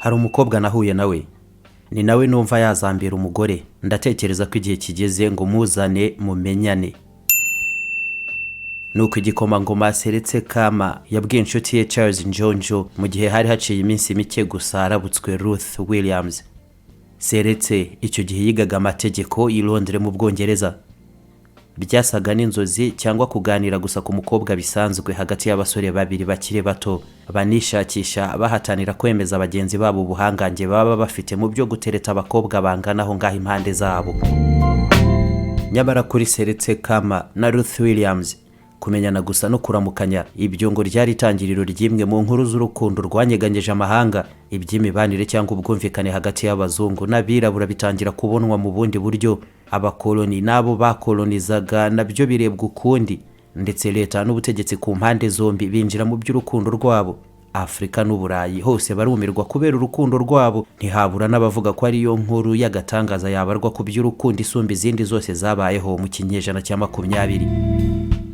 Hari umukobwa nahuye nawe, ni nawe numva yazambera umugore. Ndatekereza ko igihe kigeze ngo muzane mumenyane. Nuko igikomangoma Seretse Kama yabwiye inshuti ye Charles Njonjo mu gihe hari haciye iminsi mike gusa arabutswe Ruth Williams. Seretse icyo gihe yigaga amategeko i Londres mu Bwongereza. Byasaga n'inzozi cyangwa kuganira gusa ku mukobwa bisanzwe hagati y'abasore babiri bakiri bato banishakisha, bahatanira kwemeza bagenzi babo ubuhangange baba bafite mu byo gutereta abakobwa bangana aho ngaho impande zabo. Nyamara kuri Seretse Kama na Ruth Williams, kumenyana gusa no kuramukanya, ibyo ngo ryari itangiriro ry'imwe mu nkuru z'urukundo rwanyeganyeje amahanga. Iby'imibanire cyangwa ubwumvikane hagati y'abazungu n'abirabura bitangira kubonwa mu bundi buryo, abakoloni n'abo bakolonizaga nabyo birebwa ukundi, ndetse leta n'ubutegetsi ku mpande zombi binjira mu by'urukundo rwabo. Afurika n'Uburayi hose barumirwa kubera urukundo rwabo. Ntihabura n'abavuga ko ariyo nkuru y'agatangaza yabarwa ku by'urukundo isumba izindi zose zabayeho mu kinyejana cya 20.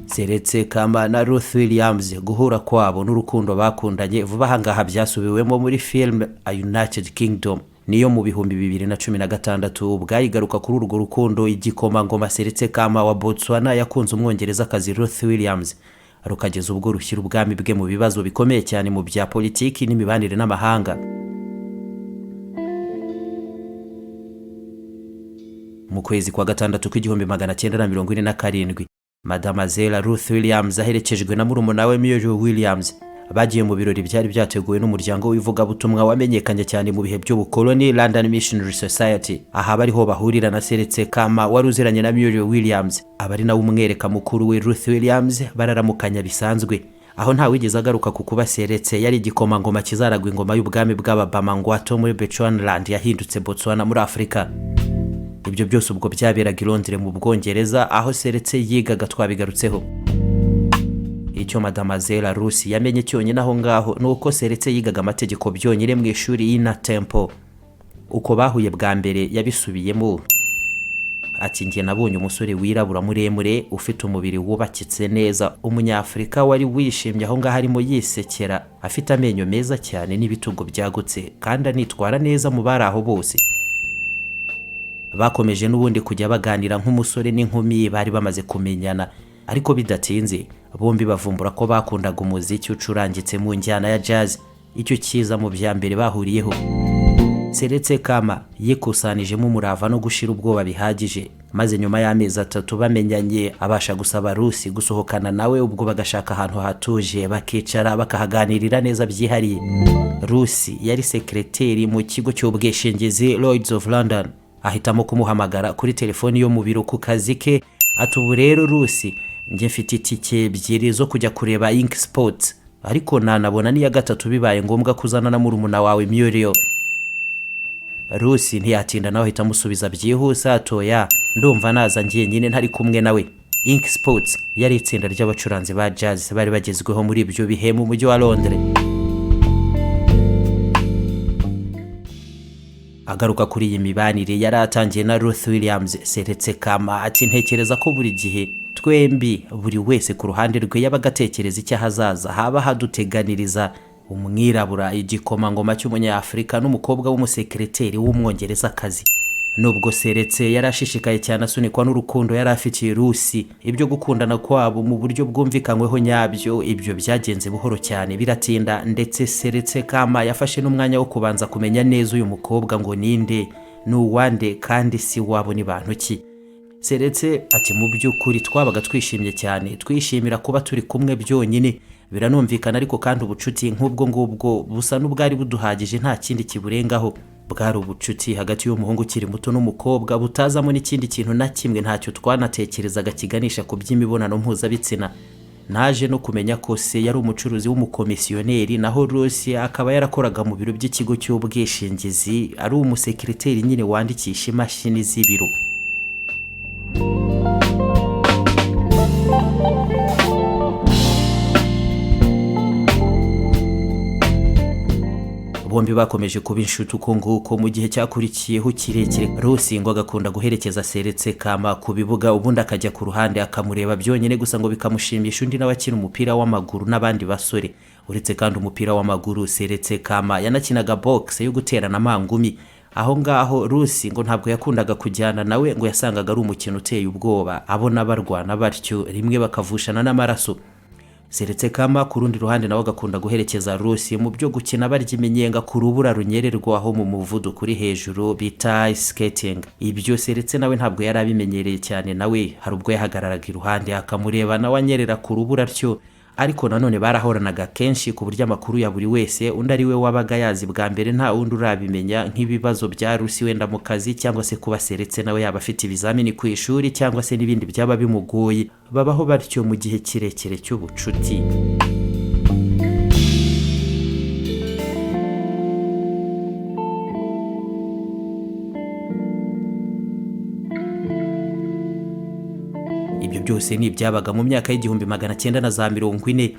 Seretse Kama na Ruth Williams, guhura kwabo n'urukundo bakundanye vuba aha ngaha byasubiwemo muri filime A United Kingdom, niyo mu 2016 ubwayigaruka kuri urwo rukundo igikomangoma Seretse Kama wa Botswana yakunze Umwongerezakazi Ruth Williams, rukageza ubwo rushyira ubwami bwe mu bibazo bikomeye cyane mu bya politiki n'imibanire n'amahanga. Mu kwezi kwa gatandatu k'1947, Madamazela Ruth Williams aherekejwe na murumuna we Muriel Williams bagiye mu birori byari byateguwe n'umuryango w'ivugabutumwa wamenyekanye cyane mu bihe by'ubukoloni, London Missionary Society. Aha bariho bahurira na Seretse Kama wari uziranye na Muriel Williams, aba ari nawe umwereka mukuru we Ruth Williams, bararamukanya bisanzwe. Aho ntawigeze agaruka ku kuba Seretse yari igikomangoma kizaragwa ingoma y'ubwami bw'Ababamangwato muri Bechuanaland yahindutse Botswana muri Afurika. Ibyo byose ubwo byaberaga i Londres mu Bwongereza aho Seretse yigaga, twabigarutseho. Icyo Madamazela Rusi yamenye cyonyine aho ngaho ni uko Seretse yigaga amategeko byonyine mu ishuri y'Inner Temple. Uko bahuye bwa mbere yabisubiyemo ati: "Njye nabonye umusore wirabura muremure ufite umubiri wubakitse neza, Umunyafurika wari wishimye aho ngaho arimo yisekera, afite amenyo meza cyane n'ibitugu byagutse, kandi anitwara neza mu bari aho bose." Bakomeje n'ubundi kujya baganira nk'umusore n'inkumi bari bamaze kumenyana, ariko bidatinze bombi bavumbura ko bakundaga umuziki ucurangitse mu njyana ya jazz, icyo cyiza mu bya mbere bahuriyeho. Seretse Kama yikusanijemo umurava no gushira ubwoba bihagije, maze nyuma y'amezi 3 bamenyanye abasha gusaba Rusi gusohokana nawe, ubwo bagashaka ahantu hatuje bakicara bakahaganirira neza byihariye. Rusi yari sekreteri mu kigo cy'ubwishingizi Lloyds of London. Ahitamo kumuhamagara kuri telefoni yo mu biro ku kazi ke, ati: "Ubu rero Rusi, njye mfite itike ebyiri zo kujya kureba Ink Sports, ariko nanabona n'iya gatatu bibaye ngombwa kuzana na murumuna wawe Muriel." Rusi ntiyatinda, nawe ahita amusubiza byihuse atoya, ndumva naza njyenyine ntari kumwe nawe. Ink Sports yari itsinda ry'abacuranzi ba jazz bari bagezweho muri ibyo bihe mu mujyi wa Londres. Agaruka kuri iyi mibanire yari atangiye na Ruth Williams, Seretse Kama ati: "Ntekereza ko buri gihe twembi, buri wese ku ruhande rwe, yabaga atekereza icyo ahazaza haba haduteganiriza, umwirabura igikomangoma cy'Umunyafurika n'umukobwa w'umusekereteri w'Umwongerezakazi." Nubwo Seretse yari ashishikaye cyane asunikwa n'urukundo yari afitiye Rusi, ibyo gukundana kwabo mu buryo bwumvikanyweho nyabyo ibyo byagenze buhoro cyane, biratinda, ndetse Seretse Kama yafashe n'umwanya wo kubanza kumenya neza uyu mukobwa ngo ninde, ni uwande, kandi si wabo ni bantu ki. Seretse ati: "Mu by'ukuri twabaga twishimye cyane, twishimira kuba turi kumwe byonyine. Biranumvikana, ariko kandi ubucuti nk'ubwo ngubwo busa n'ubwari buduhagije, nta kindi kiburengaho. Bwari ubucuti hagati y'umuhungu ukiri muto n'umukobwa, butazamo n'ikindi kintu na kimwe. Ntacyo twanatekerezaga kiganisha ku by'imibonano mpuzabitsina. Naje no kumenya ko se yari umucuruzi w'umukomisiyoneri, naho Rusi akaba yarakoraga mu biro by'ikigo cy'ubwishingizi, ari umusekiriteri nyine wandikisha imashini z'ibiro." Bombi bakomeje kuba inshuti uko nguko mu gihe cyakurikiyeho kirekire. Rusi ngo agakunda guherekeza Seretse Kama ku bibuga, ubundi akajya ku ruhande akamureba byonyine gusa, ngo bikamushimisha, undi nawe akina umupira w'amaguru n'abandi basore. Uretse kandi umupira w'amaguru, Seretse Kama yanakinaga boxe yo guterana amangumi. Aho ngaho Ruth ngo ntabwo yakundaga kujyana nawe, ngo yasangaga ari umukino uteye ubwoba, abona barwana batyo rimwe bakavushana n'amaraso. Seretse Kama ku rundi ruhande nawe agakunda guherekeza Ruth mu byo gukina barya iminyenga ku rubura runyererwaho mu muvuduko uri hejuru bita ice skating. Ibyo Seretse nawe ntabwo yari abimenyereye cyane, nawe hari ubwo yahagararaga iruhande akamureba nawe anyerera ku rubura atyo. Ariko nanone barahoranaga kenshi, ku buryo amakuru ya buri wese undi ari we wabaga yazi bwa mbere, nta wundi urabimenya, nk'ibibazo bya Rusi wenda mu kazi, cyangwa se kuba Seretse nawe yaba afite ibizamini ku ishuri, cyangwa se n'ibindi byaba bimugoye. Babaho batyo mu gihe kirekire cy'ubucuti. Ibyo byose ni ibyabaga mu myaka y'1940.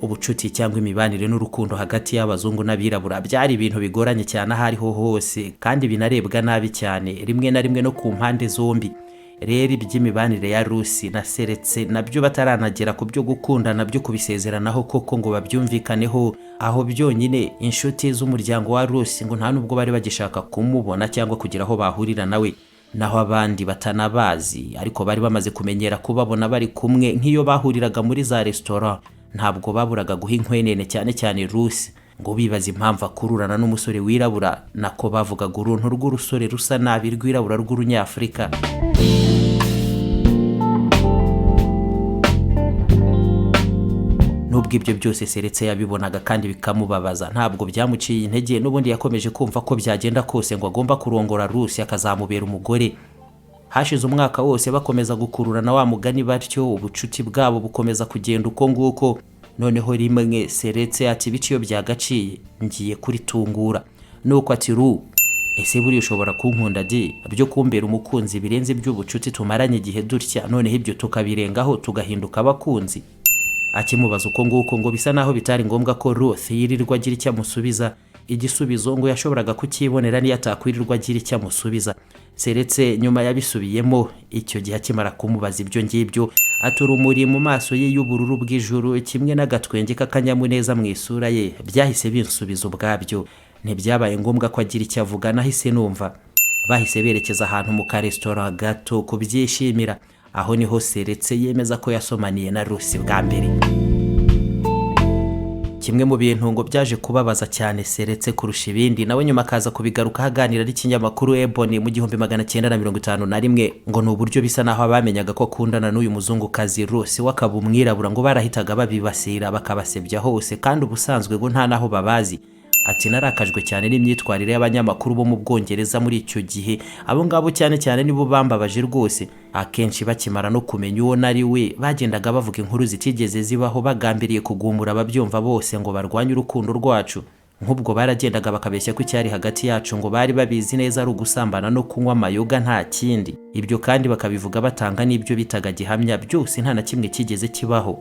Ubucuti cyangwa imibanire n'urukundo hagati y'abazungu n'abirabura byari ibintu bigoranye cyane aho ariho hose, kandi binarebwa nabi cyane rimwe na rimwe no ku mpande zombi. Rero iby'imibanire ya Rusi na Seretse nabyo bataranagera ku byo gukundana byo kubisezeranaho koko ngo babyumvikaneho, aho byonyine inshuti z'umuryango wa Rusi ngo nta nubwo bari bagishaka kumubona cyangwa kugira aho bahurira nawe. Naho abandi batanabazi ariko bari bamaze kumenyera kubabona bari kumwe, nk'iyo bahuriraga muri za resitora, ntabwo baburaga guha inkwenene cyane cyane Rusi, ngo bibaza impamvu akururana n'umusore wirabura, nako bavugaga uruntu rw'urusore rusa nabi rwirabura rw'urunyafurika. Nubwo ibyo byose Seretse yabibonaga kandi bikamubabaza, ntabwo byamuciye intege. N'ubundi yakomeje kumva ko byagenda kose ngo agomba kurongora Rusi akazamubera umugore. Hashize umwaka wose bakomeza gukururana wa mugani batyo, ubucuti bwabo bukomeza kugenda uko nguko. Noneho rimwe Seretse ati ibiciyo byagaciye, ngiye kuritungura. Nuko ati: "Ru, ese buriya ushobora kunkunda di byo kumbera umukunzi birenze iby'ubucuti tumaranye igihe dutya, noneho ibyo tukabirengaho tugahinduka abakunzi?" Akimubaza uko nguko, ngo bisa naho bitari ngombwa ko Ruth yirirwa agira icyo amusubiza. Igisubizo ngo yashoboraga kukibonera niyo atakwirirwa agira icyo amusubiza. Seretse nyuma yabisubiyemo icyo gihe akimara kumubaza ibyo ngibyo, ati urumuri mu maso ye y'ubururu bw'ijuru kimwe n'agatwenge k'akanyamuneza mu isura ye byahise binsubiza ubwabyo. Ntibyabaye ngombwa ko agira icyo avuga, nahise numva. Bahise berekeza ahantu mu karesitora gato kubyishimira. Aho niho Seretse yemeza ko yasomaniye na Rusi bwa mbere. Kimwe mu bintu ngo byaje kubabaza cyane Seretse kurusha ibindi, nawe nyuma akaza kubigaruka aganira n'ikinyamakuru Ebony mu 1951, ngo ni uburyo bisa naho abamenyaga ko akundana n'uyu muzungukazi Rusi wakaba umwirabura ngo barahitaga babibasira bakabasebya hose, kandi ubusanzwe ngo nta naho babazi. Ati narakajwe cyane n'imyitwarire y'abanyamakuru bo mu Bwongereza muri icyo gihe. Abo ngabo cyane cyane nibo bambabaje rwose. Akenshi bakimara no kumenya uwo nari we, bagendaga bavuga inkuru zitigeze zibaho, bagambiriye kugumura ababyumva bose ngo barwanye urukundo rwacu. Nk'ubwo baragendaga bakabeshya ko icyari hagati yacu ngo bari babizi neza ari ugusambana no kunywa amayoga, nta kindi. Ibyo kandi bakabivuga batanga n'ibyo bitaga gihamya, byose nta na kimwe kigeze kibaho.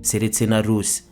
Seretse na Rusi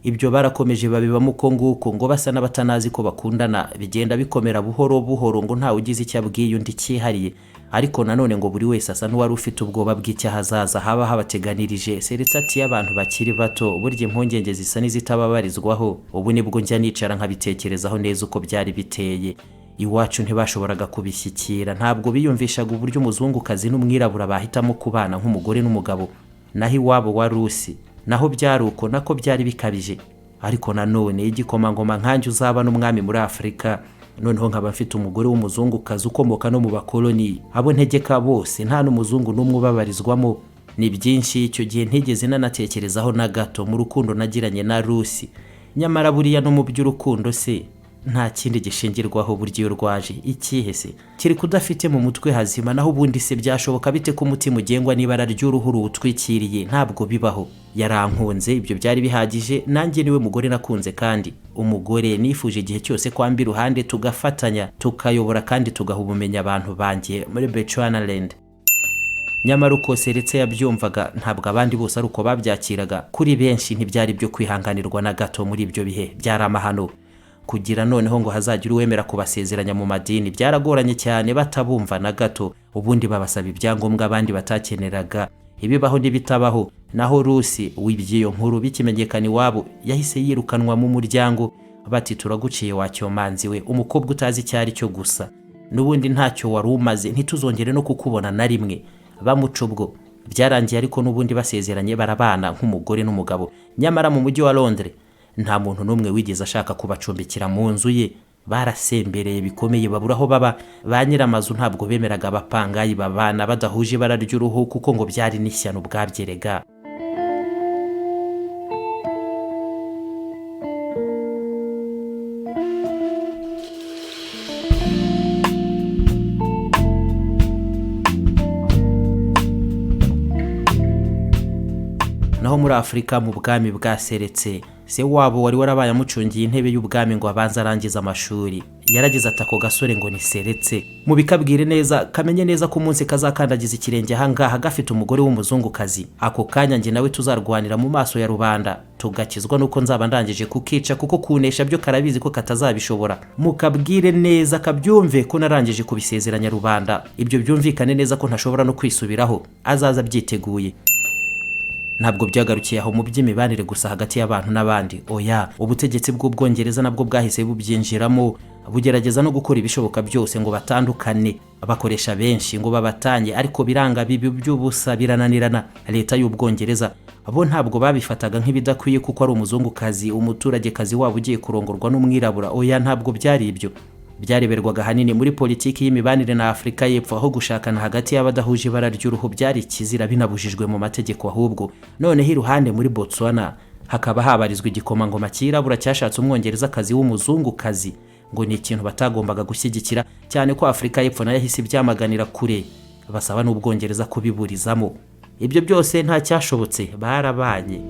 ibyo barakomeje babibamo uko nguko, ngo basa n'abatanazi ko bakundana. Bigenda bikomera buhoro buhoro, ngo ntawe ugize icyo abwiye undi cyihariye, ariko nanone ngo buri wese asa n'uwari ufite ubwoba bw'icyahazaza haba habateganirije. Seretse ati abantu bakiri bato burya impungenge zisa n'izitababarizwaho. Ubu nibwo njya nicara nkabitekerezaho neza uko byari biteye. Iwacu ntibashoboraga kubishyikira, ntabwo biyumvishaga uburyo umuzungukazi n'umwirabura bahitamo kubana nk'umugore n'umugabo. Naho iwabo wa Rusi naho byari uko, nako byari bikabije. Ariko nanone igikomangoma nkanjye uzaba n'umwami muri Afurika, noneho nkaba mfite umugore w'umuzungukazi ukomoka no mu bakoloni, abo ntegeka bose nta n'umuzungu n'umwe ubabarizwamo. Ni byinshi icyo gihe ntigeze nanatekerezaho na gato mu rukundo nagiranye na Rusi. Nyamara buriya no mu by'urukundo se nta kindi gishingirwaho burya iyo rwaje, ikihe se kiri kudafite mu mutwe hazima? Naho ubundi se byashoboka bite ko umutima ugengwa n'ibara ry'uruhu ruwutwikiriye? Ntabwo bibaho. Yarankunze, ibyo byari bihagije. Nanjye niwe mugore nakunze, kandi umugore nifuje igihe cyose kwamba iruhande, tugafatanya tukayobora kandi tugaha ubumenyi abantu banjye muri Bechuanaland. Nyamara uko Seretse yabyumvaga ntabwo abandi bose ari uko babyakiraga. Kuri benshi ntibyari byo kwihanganirwa na gato. Muri ibyo bihe byari amahano. Kugira noneho ngo hazagire uwemera kubasezeranya mu madini byaragoranye cyane, batabumva na gato. Ubundi babasaba ibyangombwa abandi batakeneraga, ibibaho n'ibitabaho. Naho Ruth w'iby'iyo nkuru bikimenyekana iwabo, yahise yirukanwa mu muryango, bati: "Turaguciye wa cyomanzi we, umukobwa utazi icyo ari cyo gusa, n'ubundi ntacyo wari umaze, ntituzongere no kukubona na rimwe." Bamuca ubwo byarangiye, ariko n'ubundi basezeranye, barabana nk'umugore n'umugabo. Nyamara mu mujyi wa Londres nta muntu n'umwe wigeze ashaka kubacumbikira mu nzu ye. Barasembereye bikomeye, babura aho baba. Ba nyir'amazu ntabwo bemeraga abapangayi babana badahuje ibara ry'uruhu, kuko ngo byari n'ishyano ubwabyerega. Naho muri Afurika, mu bwami bwa Seretse, se wabo wari warabaye amucungiye intebe y'ubwami ngo abanze arangize amashuri, yaragize ati: "Ako gasore ngo ni Seretse, mubikabwire neza, kamenye neza ko umunsi kazakandagiza ikirenge ahangaha gafite umugore w'umuzungukazi, ako kanya njye nawe tuzarwanira mu maso ya rubanda, tugakizwa nuko nzaba ndangije kukica, kuko kunesha byo karabizi ko katazabishobora. Mukabwire neza kabyumve ko narangije kubisezeranya rubanda, ibyo byumvikane neza ko ntashobora no kwisubiraho, azaza abyiteguye." Ntabwo byagarukiye aho mu by'imibanire gusa hagati y'abantu n'abandi, oya. Ubutegetsi bw'Ubwongereza nabwo bwahise bubyinjiramo, bugerageza no gukora ibishoboka byose ngo batandukane, bakoresha benshi ngo babatanye, ariko biranga, bibi by'ubusa, birananirana. Leta y'Ubwongereza bo ntabwo babifataga nk'ibidakwiye kuko ari umuzungukazi, umuturagekazi wabo ugiye kurongorwa n'umwirabura. Oya, ntabwo byari ibyo. Byareberwaga ahanini muri politiki y'imibanire na Afurika y'Epfo, aho gushakana hagati y'abadahuje ibara ry'uruhu byari ikizira, binabujijwe mu mategeko ahubwo. Noneho iruhande muri Botswana hakaba habarizwa igikomangoma cyirabura cyashatse Umwongerezakazi w'umuzungukazi, ngo ni ikintu batagombaga gushyigikira, cyane ko Afurika y'Epfo nayo yahise ibyamaganira kure, basaba n'Ubwongereza kubiburizamo. Ibyo byose nta cyashobotse, barabanye.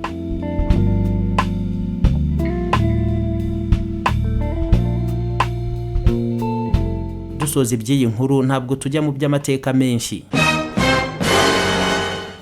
Dusoza iby'iyi nkuru, ntabwo tujya mu by'amateka menshi.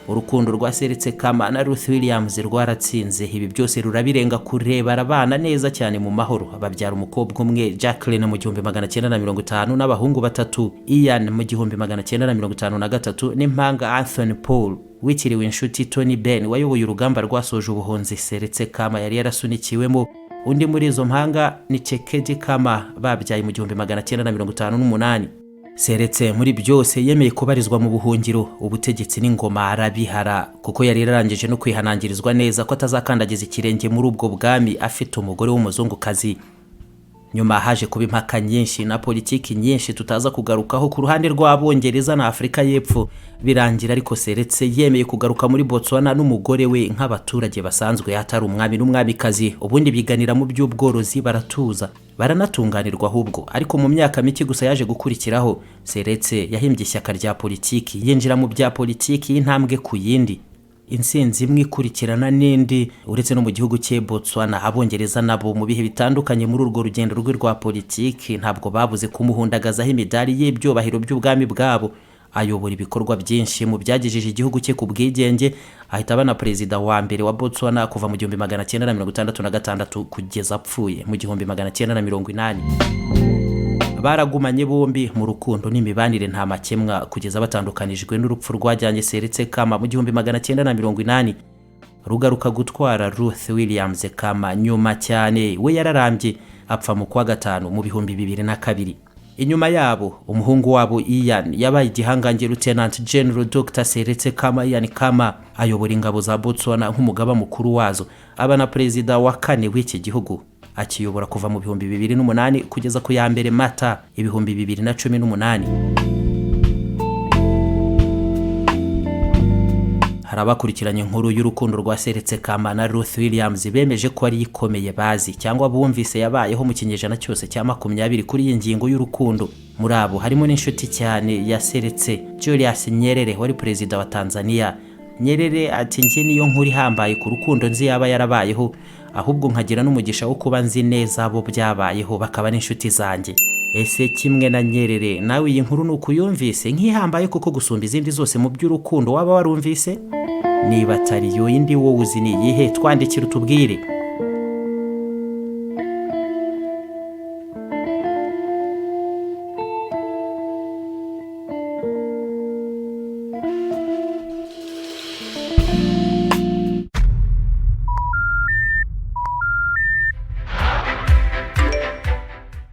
Urukundo rwa Seretse Kama na Ruth Williams rwaratsinze ibi byose, rurabirenga kure, barabana neza cyane mu mahoro. Babyara umukobwa umwe, Jacqueline, mu 1950, n'abahungu batatu, Ian mu 1953 n'impanga Anthony Paul witiriwe inshuti Tony Benn wayoboye urugamba rwasoje ubuhunzi Seretse Kama yari yarasunikiwemo. Undi muri izo mpanga ni Tshekedi Kama babyaye mu 1958. Seretse muri byose yemeye kubarizwa mu buhungiro, ubutegetsi n'ingoma arabihara, kuko yari yararangije no kwihanangirizwa neza ko atazakandagiza ikirenge muri ubwo bwami afite umugore w'umuzungukazi. Nyuma haje kuba impaka nyinshi na politiki nyinshi tutaza kugarukaho ku ruhande rw'Abongereza na Afurika y'Epfo. Birangira ariko Seretse yemeye kugaruka muri Botswana n'umugore we nk'abaturage basanzwe, atari umwami n'umwamikazi. Ubundi biganira mu by'ubworozi, baratuza, baranatunganirwa ahubwo. Ariko mu myaka mike gusa yaje gukurikiraho, Seretse yahimbye ishyaka rya politiki, yinjira mu bya politiki y'intambwe ku yindi, intsinzi imwe ikurikirana n'indi. Uretse no mu gihugu cye Botswana, Abongereza nabo mu bihe bitandukanye muri urwo rugendo rwe rwa politiki ntabwo babuze kumuhundagazaho imidari y'ibyubahiro by'ubwami bwabo. Ayobora ibikorwa byinshi mu byagejeje igihugu cye ku bwigenge, ahita aba na perezida wa mbere wa Botswana kuva mu 1966 kugeza apfuye mu 1980. Baragumanye bombi mu rukundo n'imibanire nta makemwa, kugeza batandukanijwe n'urupfu rwajyanye Seretse Kama mu 1980, rugaruka gutwara Ruth Williams Kama nyuma cyane. We yararambye, apfa mu kwa gatanu mu 2002. Inyuma yabo, umuhungu wabo Ian yabaye igihangange Lieutenant General Dr Seretse Kama Ian Kama, ayobora ingabo za Botswana nk'umugaba mukuru wazo, aba na perezida wa kane w'iki gihugu, akiyobora kuva mu 2008 kugeza ku ya 1 Mata 2018. Hari abakurikiranye inkuru y'urukundo rwa Seretse Kama na Ruth Williams bemeje ko ari ikomeye bazi cyangwa bumvise yabayeho mu kinyejana cyose cya 20 kuri iyi ngingo y'urukundo. Muri abo harimo n'inshuti cyane ya Seretse, Julius Nyerere wari perezida wa Tanzania. Nyerere ati: "Njye niyo nkuru ihambaye ku rukundo nzi yaba yarabayeho, ahubwo nkagira n'umugisha wo kuba nzi neza abo byabayeho, bakaba n'inshuti zanjye." Ese kimwe na Nyerere, nawe iyi nkuru ni ukuyumvise nk'ihambaye kuko gusumba izindi zose mu by'urukundo waba warumvise? Niba atari yo, indi wowe uzi ni iyihe? Twandikire utubwire.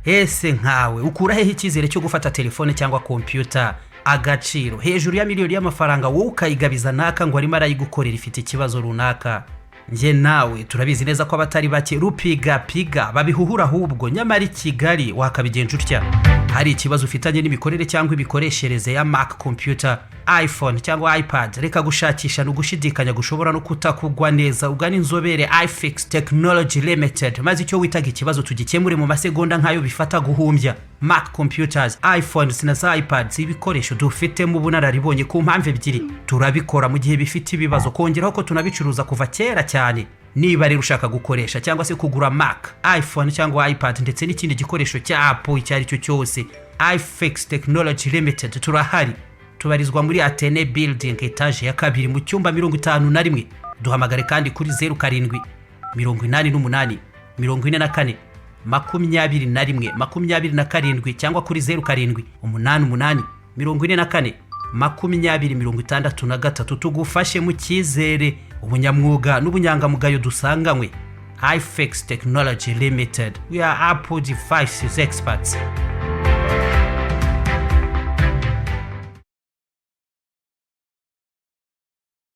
Ese nkawe ukura hehe icyizere cyo gufata telefone cyangwa kompiyuta agaciro hejuru ya miliyoni y'amafaranga, wowe ukayigabiza naka ngo arimo arayigukorera ifite ikibazo runaka? Njye nawe turabizi neza ko abatari bake rupigapiga babihuhura ahubwo. Nyamara i Kigali wakabigenza utya: hari ikibazo ufitanye n'imikorere cyangwa imikoreshereze ya Mac computer, iPhone cyangwa iPad, reka gushakisha no gushidikanya gushobora no kutakugwa neza. Ugana inzobere iFix Technology Limited, maze icyo witaga ikibazo tugikemure mu masegonda nk'ayo bifata guhumbya. Mac computers, iPhones na za iPads, ibikoresho dufitemo ubunararibonye ku mpamvu ebyiri: turabikora mu gihe bifite ibibazo, kongeraho ko tunabicuruza kuva kera cyane. Niba rero ushaka gukoresha cyangwa se kugura Mac, iPhone cyangwa iPad ndetse n'ikindi gikoresho cya Apple icyo ari cyo cyose, iFix Technology Limited turahari. Tubarizwa muri Atene Building, etaje ya kabiri, mu cyumba 51. Duhamagare kandi kuri 0788 44 21 27 cyangwa kuri 0788 44 20 63, tugufashe mu cyizere, ubunyamwuga n'ubunyangamugayo dusanganywe. iFix Technology Limited, we are Apple devices experts.